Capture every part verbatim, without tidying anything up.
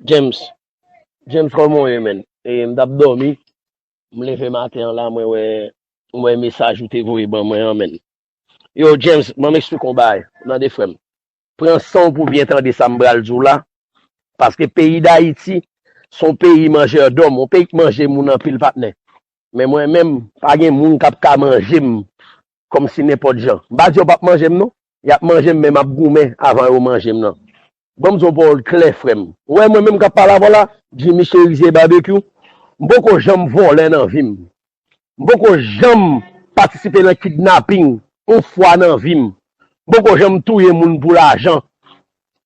James, James, kòman w ye, menn? E, m t ap dòmi, m leve maten an la, mwen wè, mwen wè mesaj ou te voye ban mwen an, menn. Yo, James, ban m eksplike w yon bagay, tande, frè m. Pran san w pou w byen tande sa m pral di w la, paske peyi Dayiti, se yon peyi manjè dòm, yon peyi k manje moun anpil, patnè. Men mwen menm, pa gen moun k ap ka manje m kòmsi nenpòt jan. M pa di yo p ap manje m, non. Y ap manje m, men m ap goumen avan yo manje m nan. Ban m di w yon pawòl klè, frè m. Ou wè mwen menm k ap pale avè w la, Jimmy Cherizier Barbecue, m poko janm vòlè nan vi m. M poko janm patisipe nan kidnaping yon fwa nan vi m. M poko janm touye moun pou lajan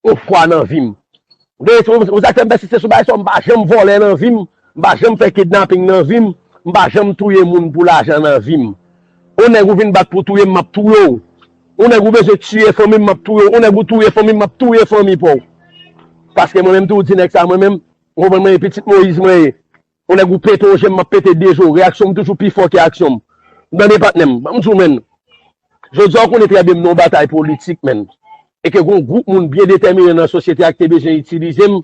yon fwa nan vi m. Ou sa k fè m pèsiste sou bagay sa, m pa janm vòlè nan vi m, m pa janm fè kidnaping nan vi m, m pa janm touye moun pou lajan nan vi m. Yon nèg ou vin bat pou touye m, m ap touye w. Yon nèg ou bezwen tiye fanmi m, m ap touye w. Yon nèg ou touye fanmi m, m ap touye fanmi pa w. Paske mwen menm tou, di nèg sa, mwen menm, ou konprann mwen, pitit Moyiz mwen ye. Yon nèg ou pete yon je m, m ap pete de je w. Reyaksyon m toujou pi fò ke aksyon m. M tande patnè m. Ban m di w, menn. Jodi a, ou konnen trè byen m nan yon batay politik, menn. E ke gon gwoup moun byen detèmine nan sosyete a ki te bezwen itilize m,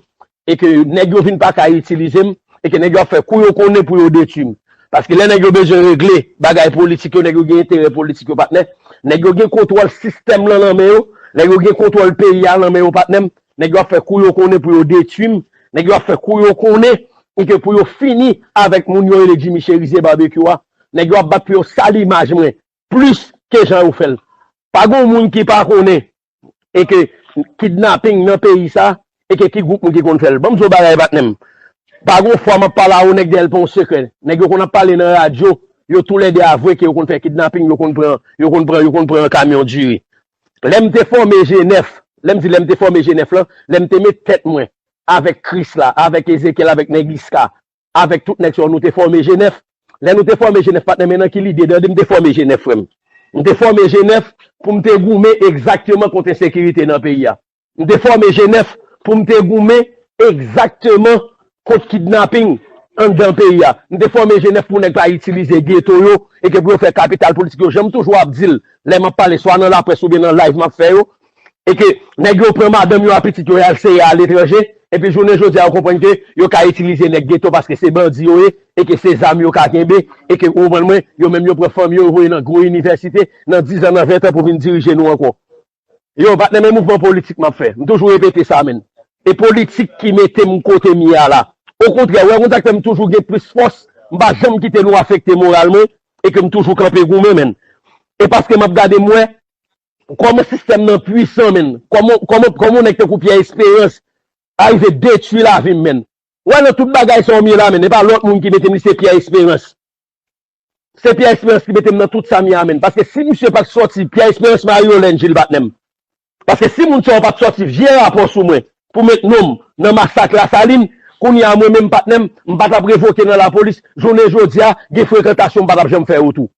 e ke nèg yo vin pa ka itilize m, e ke nèg yo ap fè kou yo konnen pou yo detwi m. Paske lè nèg yo bezwen regle bagay politik yo, nèg yo gen enterè politik yo, patnè. Nèg yo gen kontwòl sistèm lan nan men yo, nèg yo gen kontwòl peyi a nan men yo, patnè m. Nèg yo ap fè kou yo konnen pou yo detwi m, nèg yo ap fè kou yo konnen, e ke pou yo fini avèk moun yo rele Jimmy Cherizier Barbecue a, nèg yo ap bat pou yo sal imaj mwen, plis ke jan yo fè l. Pa gen moun ki pa konnen, e ke kidnaping nan peyi sa, e ke ki gwoup moun ki konn fè l. Ban m di w bagay, patnè m. Pa gen fwa m ap pale a yon nèg dèyè l pa yon sekrè. Nèg yo konn ap pale nan radyo, yo toulède avwe ke yo konn fè kidnaping, yo konn pran, yo konn pran, yo konn pran kamyon diri. Lè m te fòme G nèf, lè m di lè m te fòme G nèf lan, lè m te met tèt mwen avèk Krisla, avèk Ezekyèl, avèk nèg Iska, avèk tout nèg sa yo, nou te fòme G nèf. Lè nou te fòme G nèf, patnè, men nan ki lide, tande, m te fòme G nèf, frè m. M te fòme G nèf pou m te goumen egzakteman kont ensekirite nan peyi a. M te fòme G nèf pou m te goumen egzakteman kont kidnaping anndan peyi a. M te fòme G nèf pou nèg pa itilize geto yo e ke pou yo fè kapital politik yo. Jan m toujou ap di l, lè m ap pale swa nan laprès oubyen nan live m ap fè yo, e ke nèg yo pran madanm yo ak pitit yo, y al seye aletranje, epi jounen jodi a, yo konprann ke yo ka itilize nèg geto paske se bandi yo ye, e ke se zam yo ka kenbe, e ke, ou konprann mwen, yo menm yo pran fanmi yo, yo voye nan gwo inivèsite, nan diz an, nan ven an pou vin dirije nou ankò. Yo, patnè, men mouvman politik m ap fè. M toujou repete sa, menn. E politik ki mete m kote m ye a la. Okontrè, ou wè, konn sa k fè m toujou gen plis fòs, m pa janm kite nou afekte moral mwen, e ke m toujou kanpe goumen, menn. E paske m ap gade, m wè kòman sistèm nan pwisan, menn. Kòman, kòman, kòman yon nèg tankou Pierre Espérance arive detwi lavi m, menn. Ou wè, nan tout bagay sa yo m ye la, menn, e pa lòt moun ki mete m, li se Pierre Espérance. Se Pierre Espérance ki mete m nan tout sa m ye a, menn. Paske si misye pa t sòti, Pierre Espérance, Mario Len, Gilles, patnè m. Paske si moun sa yo pa t sòti vye rapò sou mwen pou met non m nan masak Lasalin, kounye a mwen menm, patnè m, m pa t ap revoke nan lapolis. Jounen jodi a, gen frekantasyon m pa t ap janm fè yo tou.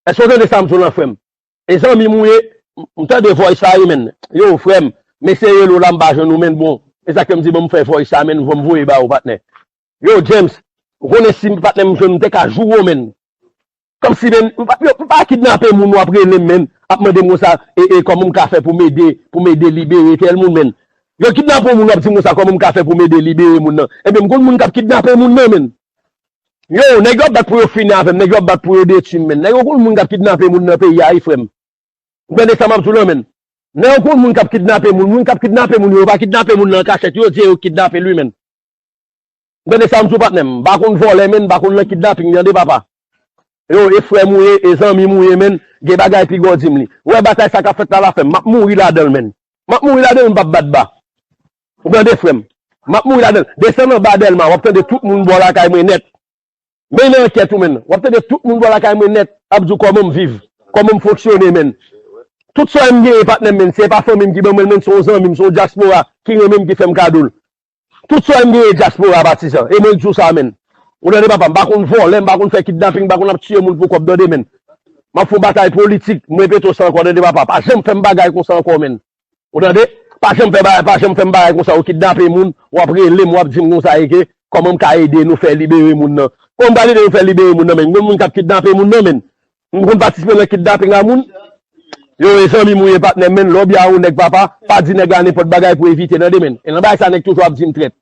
Èske w tande sa m di w lan, frè m? E zanmi m ou ye, m tande voice la wi, menn. Yo, frè m, m eseye rele w la, m pa jwenn ou, menn. Bon, e sa k fè m di, bon, m fè voice la, menn, m voye ba ou, patnè. Yo, James, ou konnen si patnè m jwenn m, m te ka joure w, menn. Kòmsi, menn, m pa, yo, m pa kidnape moun, w ap rele m, menn, ap mande m konsa, e, e, kòman m ka fè pou m ede, pou m ede libere tèl moun, menn. Yo kidnape yon moun, w ap di m konsa, kòman m ka fè pou m ede libere moun nan. Ebyen, m konn moun k ap kidnape moun nan, menn. Yo, nèg yo ap bat pou yo fini avè m, nèg yo ap bat pou yo detwi m, menn. Nèg yo konn moun k ap kidnape moun nan peyi a, wi, frè m. Ou tande sa m ap di w lan, menn. Nèg yo konn moun k ap kidnape moun, moun k ap kidnape moun yo, yo pa kidnape moun nan an kachèt, yo di yo kidnape l, wi, menn. Ou tande sa m di w, patnè m? M pa konn vòlè, menn, m pa konn nan kidnaping, tande, papa. Yo, e frè m ou ye, e zanmi m ou ye, menn, gen bagay piga w di m li. Ou wè batay sa k ap fèt la, la, frè m, m ap mouri ladan l, menn. M ap mouri ladan l, m p ap bat ba. Ou tande, frè m? M ap mouri ladan l. Desann anba Dèlma, w ap tande tout moun bò lakay mwen nèt. Men nan ankèt ou, menn. W ap tande tout moun bò lakay mwen nèt ap di w kòman m viv, kòman m fonksyone, menn. Tout sa m genyen, patnè m, menn, se pa fanmi m ki ban mwen l, menn, se yon zanmi m, se yon dyaspora ki renmen m, ki fè m kado l. Tout sa m genyen, dyaspora, patizan. E mwen k di w sa, menn. Ou tande, papa, m pa konn vòlè, m pa konn fè kidnaping, m pa konn ap tiye moun pou kòb, tande, menn. M ap fè yon batay politik, m repete w sa ankò, tande, papa. Pa janm fè m bagay konsa ankò, menn. Ou tande? Pa janm fè bagay, pa janm fè m bagay konsa, ou kidnape moun, w ap rele m, w ap di m konsa, e ke, kòman m ka ede nou fè libere moun nan? Kòman m pral ede nou fè libere moun nan, menn? Gon moun k ap kidnape moun nan, menn. M konn patisipe nan kidnaping a moun. Yo, e zanmi m ou ye, patnè m, menn. Lè w byen a yon nèg, papa, pa di nèg la nenpòt bagay pou evite, tande, menn. E nan bagay sa, nèg toujou ap di m trèt.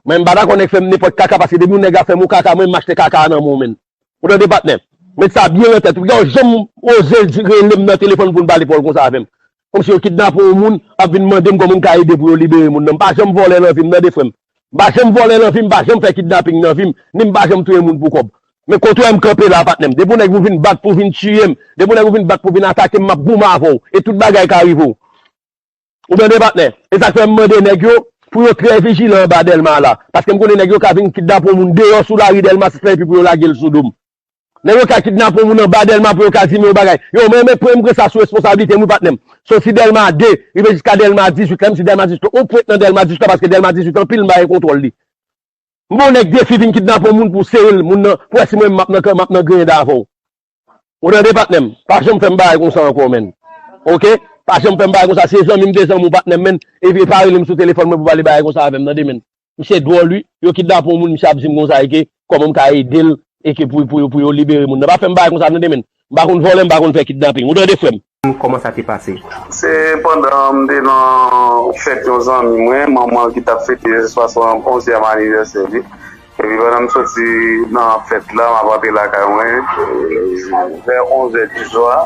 Mwen, m pa dakò nèg fè m nenpòt kaka, paske depi yon nèg ap fè m yon kaka, mwen, m achte kaka a nan men w, menn. Ou tande, patnè? Met sa byen nan tèt ou. Piga w janm oze di, rele m nan telefòn pou n pale pawòl konsa avè m. Kòmsi yo kidnape yon moun, ap vin mande m kòman m ka ede pou yo libere moun nan. M pa janm vòlè nan vi m, tande, frè m. M pa janm vòlè nan vi m, m pa janm fè kidnaping nan vi m, ni m pa janm touye moun pou kòb. Men kote w wè m kanpe la, patnè m. Depi yon nèg pou vin bat, pou vin tiye m, depi yon nèg pou vin bat, pou vin atake m, m ap goumen avè w. E tout bagay ka rive w. Ou tande, patnè? E sa k fè m mande nèg yo pou yo trè vijilan anba Dèlma la. Paske m konnen nèg yo ka vin kidnape yon moun deyò sou lari Dèlma sis lan epi pou yo lage l sou do m. Nèg yo ka kidnape yon moun anba Dèlma pou yo ka di m yon bagay. Yo, mwen, mwen, mwen pran sa sou responsablite m, wi, patnè m. Soti Dèlma de, rive jiska Dèlma dizuit la, menm si Dèlma dizuit la, yon pwent nan Dèlma dizuit la, paske Dèlma dizuit anpil m pa gen kontwòl li. M ba yon nèg defi vin kidnape yon moun pou sere l, moun nan, pou wè si mwen menm m ap nan, m ap nan grenn avè w. Ou tande, patnè m? Pa janm fè m bagay konsa ankò, menn. Oke? Pa janm fè m bagay konsa. Se zanmi m te zanmi w, patnè m, menn. Epi pa rele m sou telefòn mwen pou pale bagay konsa avè m, tande, menn. Misye dwòl, wi. Yo kidnape yon moun, misye ap di m konsa, e ke kòman m ka ede l, e ke pou, pou, pou yo libere moun nan. Pa fè m bagay konsa, tande, menn. M pa konn vòlè, m pa konn fè kidnaping. Ou tande, frè m? Kòman sa te pase? Se pandan m te nan fèt yon zanmi mwen, manman ki t ap fete swasann onzyèm anivèsè li. Epi pandan m soti nan fèt la, m ap antre lakay mwen, vè onz è di swa,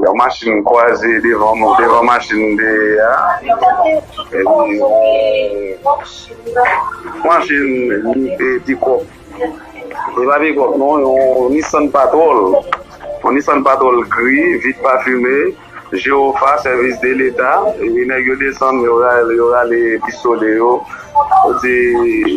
yon machin kwaze devan mwen, devan machin m te ye a. Epi yon machin, e, pikòp. E pa pikòp non, yon Nissan Patrol. Yon Nissan Patrol gri, vit pafime, Jewofa, sèvis de leta. Epi nèg yo desann, yo rale, yo rale pistolè yo. Yo di,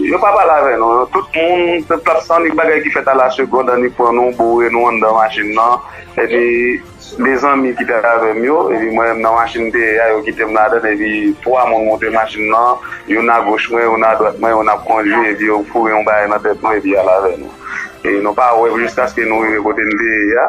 yo pa pale avè nou. Tout moun, tout ap san annik bagay ki fèt a la segond, annik pran nou, boure nou anndan machin nan. Epi de zanmi ki te avè m yo, epi mwen menm nan machin m te ye a, yo kite m ladan, epi twa moun monte machin nan, youn agoch mwen, youn adwat mwen, youn ap kondui, epi yo foure yon bagay nan tèt nou, epi y al avè nou. E nou pa wè jiskaske nou rive kote n te ye a.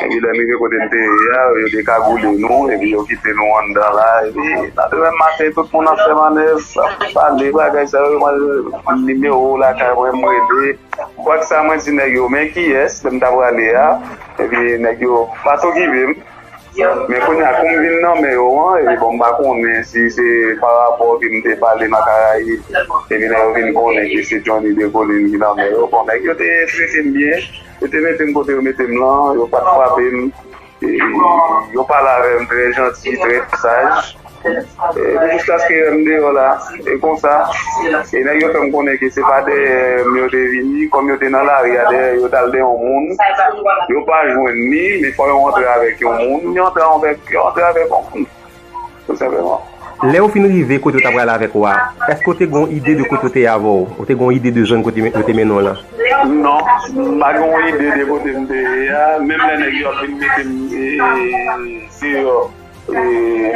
Epi lè n rive kote n te ye a, yo dekagoule nou, epi yo kite nou anndan la, epi nan demen maten, tout moun ap fè mannèv, ap pale bagay sa yo, mwen, nimewo lakay mwen, m rele. Kwak sa mwen di nèg yo, men kiyès, lè m t ap prale a, epi nèg yo pa t okipe m. Men kounye a, kou m vin nan men yo an, epi bon, m pa konnen si se pa rapò ke m te pale nan Karayib, epi nèg yo vin konnen ke se Johnny Decolin ki nan men yo. Bon, nèg yo te trete m byen, yo te mete m kote yo mete m lan, yo pa t frape m. E yo pale avè m trè janti, trè saj. E jiskaske m deyò la, e konsa, e nèg yo fè m konnen ke se pa dèyè m yo te vini, kòm yo te nan lari a, dèyè yo t al dèyè yon moun, yo pa jwenn li, men fò yo antre avèk yon moun, yo antre avèk, yo antre avèk yon moun, tou senpleman. Lè yo fin rive kote yo t ap prale avèk ou a, èske w te gen yon ide de kote yo te ye avè w? Ou te gen yon ide de zòn kote yo te mennen w lan? Non, m pa gen yon ide de kote m te ye a. Menm lè nèg yo ap vin mete m, e, e, deyò, e,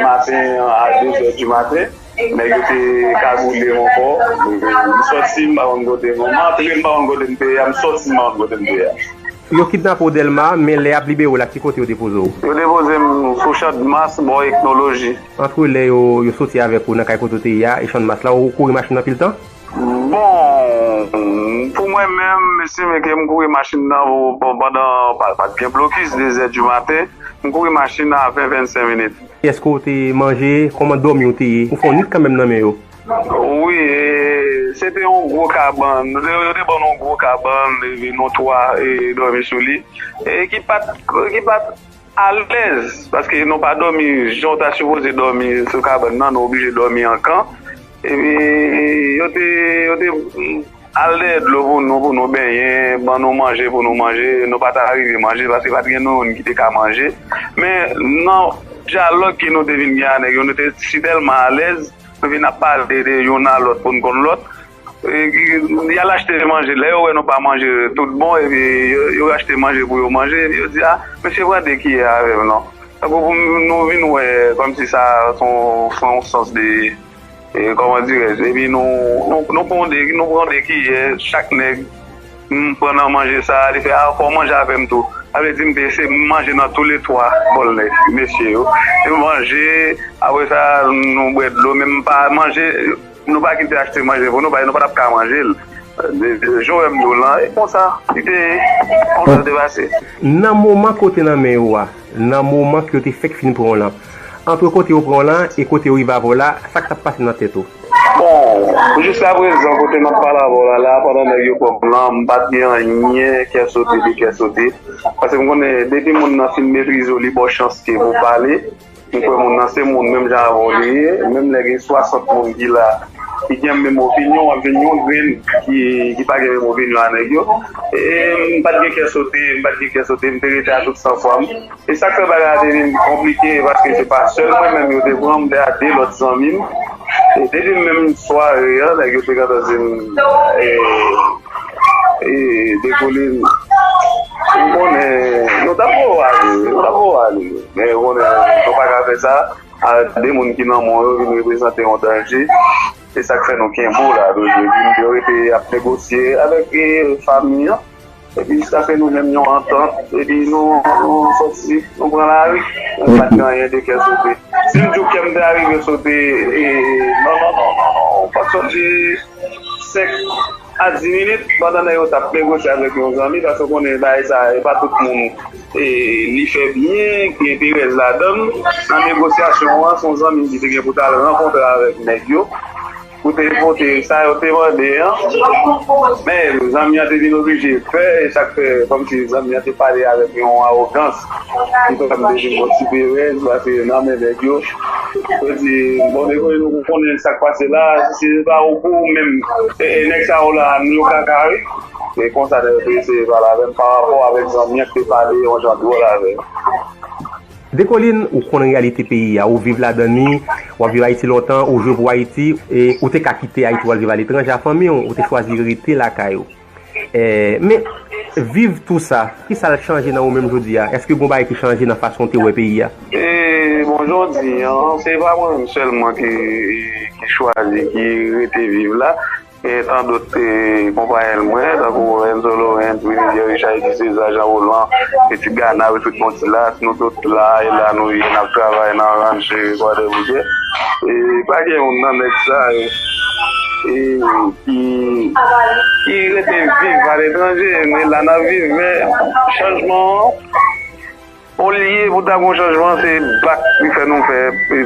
maten an a de zè di maten, nèg yo te kagoule m ankò. M sòti, m pa konn kote m, m antre, m pa konn kote m te ye a, m sòti, m pa konn kote m te ye a. Yo kidnape w Dèlma, men lè y ap libere w la, ki kote yo depoze w? Yo depoze m sou Channmas, bò Etnoloji. Antre lè yo, yo soti avèk ou nan kay kote w te ye a, e Channmas la, ou kouri machin nan anpil tan? Bon, pou mwen menm, m estime ke m kouri machin nan pou, pou pandan, pa, pa t gen blokis, de zè di maten, m kouri machin nan a ven, vennsenk minit. Èske w te manje? Kòman dòmi w te ye? Ou fè yon nwit kanmenm nan men yo? Wi, e, se te yon gwo kabann. Yo te, yo te ban nou yon gwo kabann, epi nou twa, e, dòmi sou li. E ki pa t, ki pa t alèz, paske nou pa dòmi jan w ta sipoze dòmi sou kabann nan, nou oblije dòmi an kan. Epi, yo te, yo te al dèyè dlo pou nou, pou nou benyen, ban nou manje pou nou manje. Nou pa ta rive manje, paske pa t gen nou youn ki te ka manje. Men, nan dyalòg ke nou te vin gen a nèg yo, nou te sitèlman alèz, nou vin ap pale de youn a lòt pou n konn lòt. E, y al achte manje. Lè yo wè nou pa manje tout bon, epi yo, yo achte manje pou yo manje, epi yo di, "A, mesye, pran de kiyè avè m non." Tankou pou m, nou vin wè kòmsi sa se yon, se yon sans de, e, kòman dirè-je, epi nou, nou, nou pran de, nou pran de kiyè, chak nèg, m pran nan manje sa, li fè, "A, fò w manje avè m tou." Sa vle di m te eseye manje nan toulètwa bòl nèg, mesye yo. M manje, apre sa, nou bwè dlo, men m pa manje. Nou pa kite achte manje pou nou, paske nou pa t ap ka manje l. Jan w wè m di w lan, e konsa, li te ye, konsa l te pase. Nan moman ke w te nan men yo a, nan moman ke yo te fèk fin pran w lan, antre kote yo pran w lan e kote yo rive avè w la, sa k t ap pase nan tèt ou? Bon, jiska prezan, kote m ap pale avè w la, la, pandan nèg yo pran m lan, m pa t gen anyen kè sote de kè sote. Paske m konnen, depi moun nan fin meprize w, li ba w chans ke pou w pale. M kwè moun nan se moun menm jan avè w li ye. Menm lè gen swasant moun ki la, ki gen menm opinyon, w ap jwenn yon grenn ki, ki pa gen menm opinyon a nèg yo. E m pa t gen kè sote, m pa t gen kè sote, m te rete a tout sanfwa m. E sa k fè bagay la te vin konplike, paske se pa sèl mwen menm yo te pran, m te a de lòt zanmi m. E depi menm sware an, nèg yo te gentan di m, e, e, Dekolin, ou konnen, nou t ap voye w ale, nou t ap voye w ale. Men ou konnen, nou pa ka fè sa. A de moun ki nan men w yo vin reprezante yon danje. Se sa k fè nou kenbe w la toujou. Epi yo rete ap negosye avèk, e, fanmi an. Epi jiskaske nou jwenn yon antant, epi nou, nou sòti, nou pran lari. Nou pa t gen anyen de kè sote. Si m di w kè m te arive sote, e, non, non, non, non, non, ou pa t sòti senk a dis minit, pandan nèg yo t ap negosye avèk yon zanmi, paske w konnen bagay sa, e pa tout moun, e, li fè byen, ki enterese ladan l. Nan negosyasyon an, se yon zanmi m ki te gen pou t al rankontre avèk nèg yo, pou te pote sa yo te mande an. Men, zanmi an te vin oblije fè, e sa k fè, kòmsi zanmi an te pale avèk yon awogans. Li fè m te vin yon ti perèz, paske nan men nèg yo, yo di, bon, depi nou konnen sa k pase la, si se pa ou pou ou menm, e, e, nèg sa yo la, nou yo kaka, wi. E konsa, nèg yo te eseye pale avè m pa rapò avèk zanmi an ki te pale yon jan dwòl avè m. Dekolin, ou konn reyalite peyi a, ou viv ladan li, w ap viv Ayiti lontan, ou jwe pou Ayiti, e ou te ka kite Ayiti w al viv aletranje a fanmi w, ou te chwazi rete lakay ou. E, men, viv tou sa, ki sa l chanje nan ou menm jodi a? Èske gon bagay ki chanje nan fason w te wè peyi a? E, bon, jodi an, se pa mwen menm sèlman ki, ki chwazi, ki rete viv la. Gen tan dòt, e, konpayen mwen, tankou Renzo Laurent, Willy Richard, Eddie César, Jean Roland, Petit Gana, Wilfrid Montilas, nou tout la, e la nou ye, n ap travay nan ranch, e, Kwadèboukè. E pa gen youn nan nèg sa yo, e, ki, ki rete viv aletranje, men la n ap viv, men chanjman an, olye pou ta gon chanjman, se bak ki fè nou fè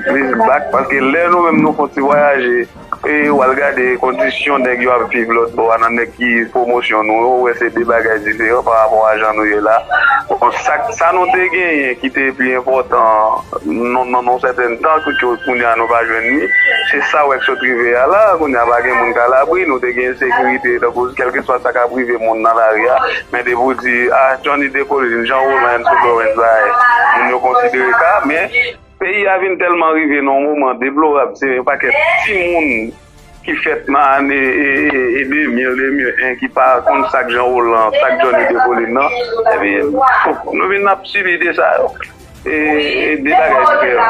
plis bak, paske lè nou menm nou fè yon ti vwayaje, e w al gade kondisyon nèg yo ap viv lòt bò a, nan nèg ki pwomosyon nou yo, ou wè se de bagay diferan pa rapò a jan nou ye la. Bon, sa, sa nou te genyen ki te pi enpòtan nan, nan, nan yon sèten tan, ke kounye a nou pa jwenn li, se sa w wè k sot rive a la, kounye a pa gen moun k alabri, nou te gen sekirite, tankou kèlkeswa sa k ap rive moun nan lari a, men depi w di, ah, Johnny Dekolin, Jean Roland, Enzo Laurent, bagay, moun yo konsidere ka, men peyi a vin tèlman rive nan yon moman deplorab, se yon pakèt timoun ki fèt nan ane, e, e, e, de mil, de mil en, ki pa konn sa k Jean Roland, sa k Johnny Dekolin nan, epi nou vin ap sibi de sa yo. E, e de bagay diferan.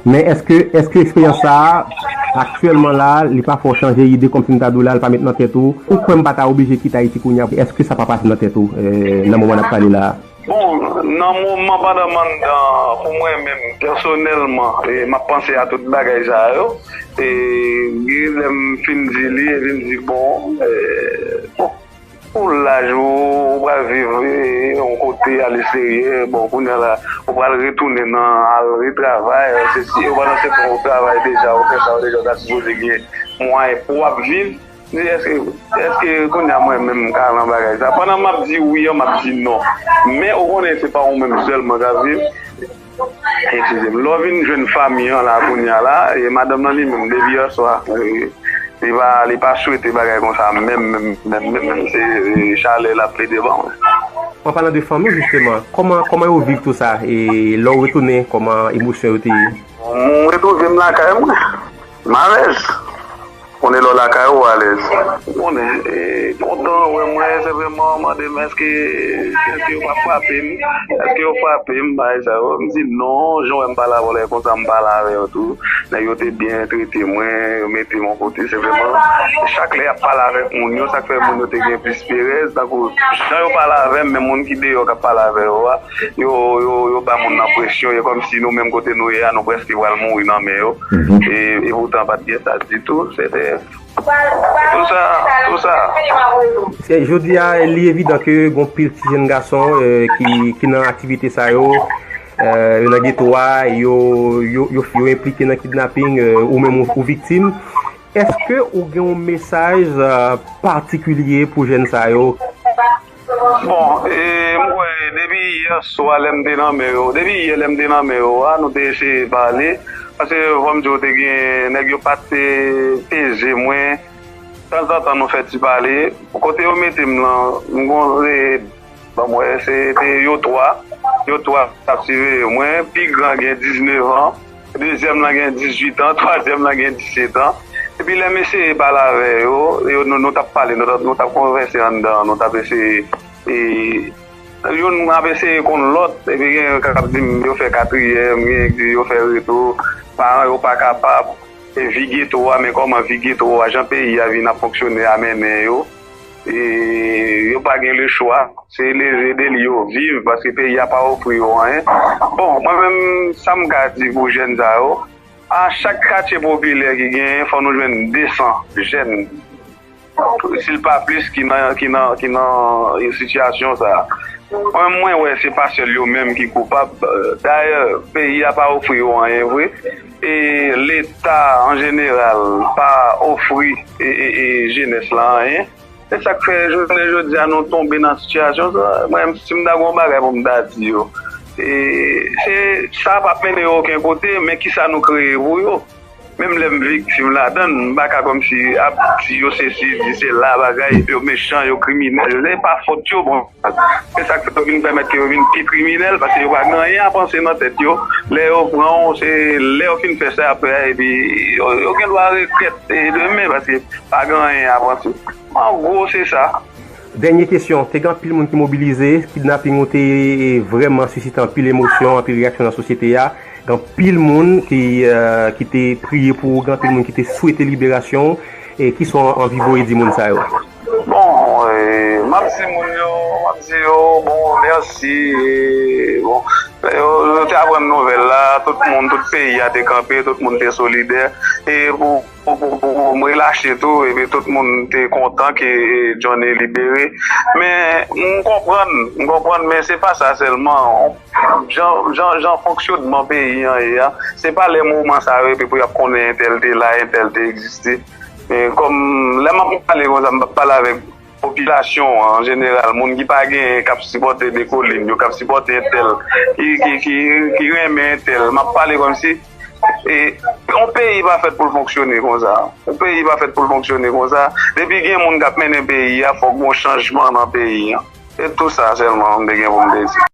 Men èske, èske eksperyans sa a, aktyèlman la, li pa fè w chanje ide kòmsi m ta di w la, li pa met nan tèt ou, ou kwè m pa ta oblije kite Ayiti kounye a? Èske sa pa pase nan tèt ou, e, nan moman n ap pale la a? Bon, nan moman pandan m anndan, pou mwen menm, pèsonèlman, e, m ap panse a tout bagay sa yo. E, gen lè m fin di li, epi m di, bon, e, bon, pou laj ou, ou pral viv, e, yon kote a lesterye, bon, kounye a la, ou pral retounen nan al retravay, se si, ou pandan se tan ou travay deja, ou fè sa, ou deja, ou ta sipoze gen mwayen pou w ap viv. Di, èske, èske kounye a mwen menm m ka nan bagay sa? Pandan m ap di wi an, m ap di non. Men ou konnen se pa ou menm sèlman k ap viv. Eskize m. Lè w vin jwenn fanmi an la kounye a la, e madanm nan li menm, depi yè swa, e, li pa, li pa swete bagay konsa, menm, menm, menm, menm, menm, se, e, chalè l ap plede ban mwen. An palan de fanmi w, jisteman, kòman, kòman yo viv tou sa? E lè w retounen, kòman emosyon yo te ye? Mwen retwouve m lakay mwen. M alèz. Konnen lè w lakay ou, ou alèz. Ou konnen, e, kontan wè mwen, senpleman mande m èske, èske yo pa frape m, èske yo frape m, bagay sa yo. M di non, jan w wè m pale avè w la, e konsa m pale avè yo tou. Nèg yo te byen trete mwen, yo mete m yon kote, senpleman. Chak lè y ap pale avèk moun yo, sa k fè moun yo te gen plis perèz, tankou jan yo pale avè m, men moun ki deyò k ap pale avè yo a, yo, yo, yo ba moun nan presyon, e kòmsi nou menm kote nou ye a, nou prèske pral mouri nan men yo. E, e poutan, pa t gen sa ditou, se te, tou sa, tou sa. Se, jodi a, li evidan ke gon pil ti jenn gason, e, ki, ki nan aktivite sa yo, e, yo nan geto a, yo, yo, yo, yo enplike nan kidnaping, e, ou menm ou, ou viktim. Èske ou gen yon mesaj, eh, patikilye pou jèn sa yo? Bon, e, m kwè depi yè swa lè m te nan men yo, depi yè lè m te nan men yo a, nou te eseye pale. Paske, fò m di w, te gen nèg yo pa te peze mwen. Tanzantan, nou fè ti pale. Kote yo mete m lan, m gon, e, ban m wè, se te yo twa. Yo twa t ap siveye mwen. Pi gran gen diznèf an. Dezyèm lan gen dizuit an, twazyèm lan gen disèt an. Epi lè m eseye pale avè yo, yo, nou, nou t ap pale, nou t ap, nou t ap konvèse anndan, nou t ap eseye, e, youn ap eseye konn lòt, epi gen k ap di m yo fè katriyèm, gen k di yo fè reto, paran yo pa kapab, e vi geto a, men kòman vi geto a, jan peyi a vin ap fonksyone a mennen yo. E yo pa gen lechwa. Se leve de li yo viv, paske peyi a pa ofri yo anyen. Bon, mwen menm, sa m ka di pou jèn sa yo, a chak katye popilè ki genyen, fò nou jwenn de san jèn, si l pa plis, ki nan, ki nan, ki nan sitiyasyon sa a. Mwen, mwen wè se pa sèl yo menm ki koupab. Dayè, peyi a pa ofri yo anyen vre. E Leta, an jeneral, pa ofri, e, e, e jenès la anyen. Se sa k fè jounen jodi a nou tonbe nan sitiyasyon sa. Mwen menm, si m ta gen yon bagay pou m ta di yo, e, se, sa p ap mennen yo okenn kote, men kisa nou kreye pou yo? Menm lè m viktim ladan l, m pa ka kòmsi ap di yo sesi, di sela, bagay, yo mechan, yo kriminèl. Se pa fòt yo, bon. Se sa k fè yo vin pèmèt ke yo vin pi kriminèl, paske yo pa gen anyen a panse nan tèt yo. Lè yo pran w, se lè yo fin fè sa y ap fè a, epi yo, yo gen dwa regrèt, e, demen, paske pa gen anyen a panse. An gwo, se sa. Dènye kesyon, te gen anpil moun ki mobilize, kidnaping ou te, e, vrèman sisite anpil emosyon, anpil reyaksyon nan sosyete a. Gen anpil moun ki, e, ki te priye pou ou, gen anpil moun ki te swete liberasyon ou. E kisa w anvi voye di moun sa yo? Bon, e, m ap di moun yo, m ap di yo, bon, mèsi, e, bon, yo, yo te aprann nouvèl la, tout moun, tout peyi a te kanpe, tout moun te solidè, e pou, pou, pou, pou m relache tou, epi tout moun te kontan ke, e, Johnny libere. Men, m konprann, m konprann, men se pa sa sèlman. Jan, jan, jan fonksyonman peyi an ye a, se pa lè moman sa yo epi pou y ap konnen entèl te la, entèl te egziste. E kòm lè m ap pale konsa, m p ap pale avèk popilasyon an, an jeneral, moun ki pa genyen, k ap sipòte Dekolin yo, k ap sipòte entèl, ki, ki, ki, ki renmen entèl. M ap pale kòmsi, e, yon peyi pa fèt pou l fonksyone konsa. Yon peyi pa fèt pou l fonksyone konsa. Depi gen moun k ap mennen peyi a, fòk gon chanjman nan peyi an. Se tou sa sèlman m te gen pou m te di.